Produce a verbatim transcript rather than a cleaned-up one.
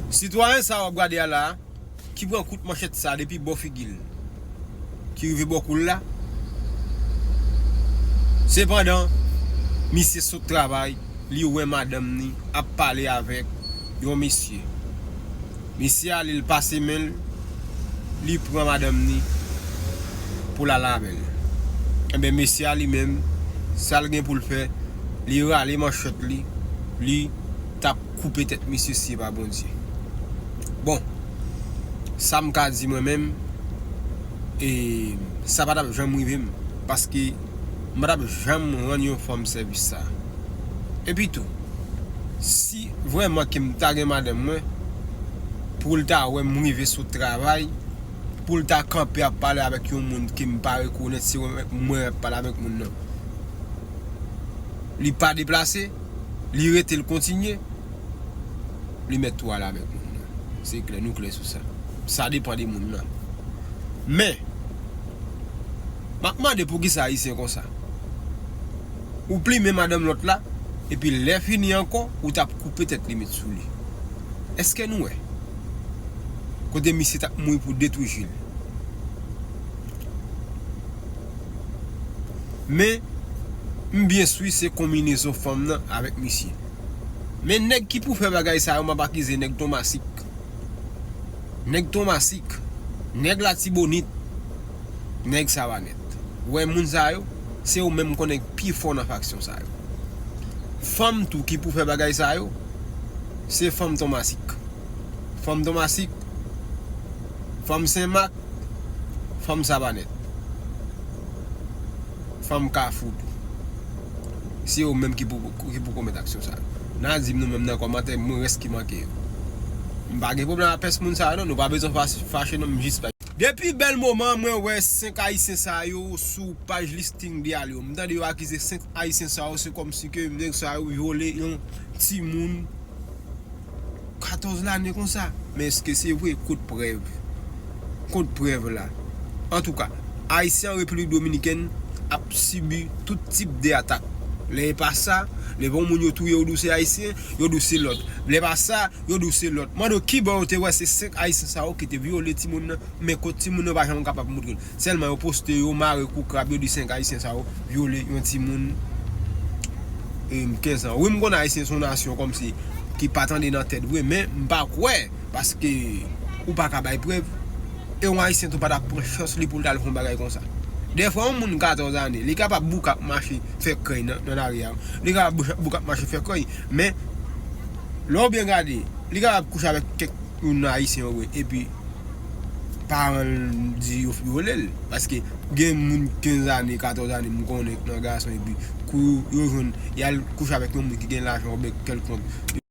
Sitwayen sa w ap gade a la a, ki pran kout manchèt sa depi bò figi l, ki rive bò kou l la. Sepandan, misye sot travay, li wè madanm ni ap pale avèk yon mesye. Mesye ale, l pase men l, li pran madanm ni pou l al avè l. Enben, mesye a li menm, sa l gen pou l fè, li rale manchèt li, li t ap koupe tèt misye si se pa Bondye. Bon, sa m ka di mwen menm, e sa pa t ap janm rive m, paske m pa t ap janm rann yon fanm sèvis sa. Epi tou, si vrèman ke m ta gen madanm mwen, pou l ta wè m rive sou travay, pou l ta kanpe ap pale avèk yon moun ke m pa rekonèt, se mwen menm ap pale avèk moun nan. Li pa deplase, li rete, l kontinye, li mèt tou ale avèk moun nan. Se klè, nou klè sou sa. Sa depann de moun nan. Men, m ap mande poukisa Ayisyen konsa. Ou plimen madanm lòt la, epi lè fini ankò, ou t ap koupe tèt li met sou li. Èske nou wè kote misye t ap mouri pou detwi Jil? Men, m byen si se konbinezon fanm nan avèk misye. Men nèg ki pou fè bagay sa yo, m ap akize nèg Tomasik. Nèg Tomasik, nèg Latibonit, nèg Savanèt. Ou wè moun sa yo, se yo menm m konnen k pi fò nan faksyon sa yo. Fanm tou ki pou fè bagay sa yo, se fanm Tomasik. Fanm Tomasik, fanm Senmak, fanm Savanèt, fanm Kafou tou. Se yo menm ki pou, ki pou komèt aksyon sa yo. N a di m nou menm nan kòmantè, mwen rès ki manke yo. M pa gen pwoblèm ak pès moun sa yo non, nou pa bezwen fach-, fache non, m jis pa. Depi bèl moman mwen wè senk Ayisyen sa yo sou paj listing de al yo. M tande yo akize senk Ayisyen sa yo, se kòmsi ke nèg sa yo vyole yon timoun katòz lane konsa. Men èske se vre? Kot prèv? Kot prèv la? Antouka, Ayisyen an Repiblik Dominikèn ap sibi tout tip de atak. Lè e pa sa, lè yon moun yo touye yo di w se Ayisyen, yo di w se lòt. Lè pa sa, yo di w se lòt. Mande w kibò yo te wè se senk Ayisyen sa yo ki te vyole timoun nan, men kot timoun nan pa janm kapab montre l. Sèlman yo poste yo mare kou krab, yo di senk Ayisyen sa yo vyole yon timoun, em, kenz an. Wi, m konn Ayisyen se yon nasyon kòmsi ki pa tande nan tèt vre, men m pa kwè, paske ou pa ka bay prèv. E yon Ayisyen tou pa t ap pran chans li pou l t al fè yon bagay konsa. Dèfwa, yon moun katòz ane, li kapab bouke ap mache fè krèy nan, nan lari a. Li kapab bouke ap mache fè krèy, men lè w byen gade, li kapab kouche avèk kèk youn nan Ayisyen yo vre, epi paran l di yo vyole l. Paske gen moun kenz ane, katòz ane, m konnen nan gason, epi kou yo jwenn, y al kouche avèk yon moun ki gen lajan oubyen kèlkonk.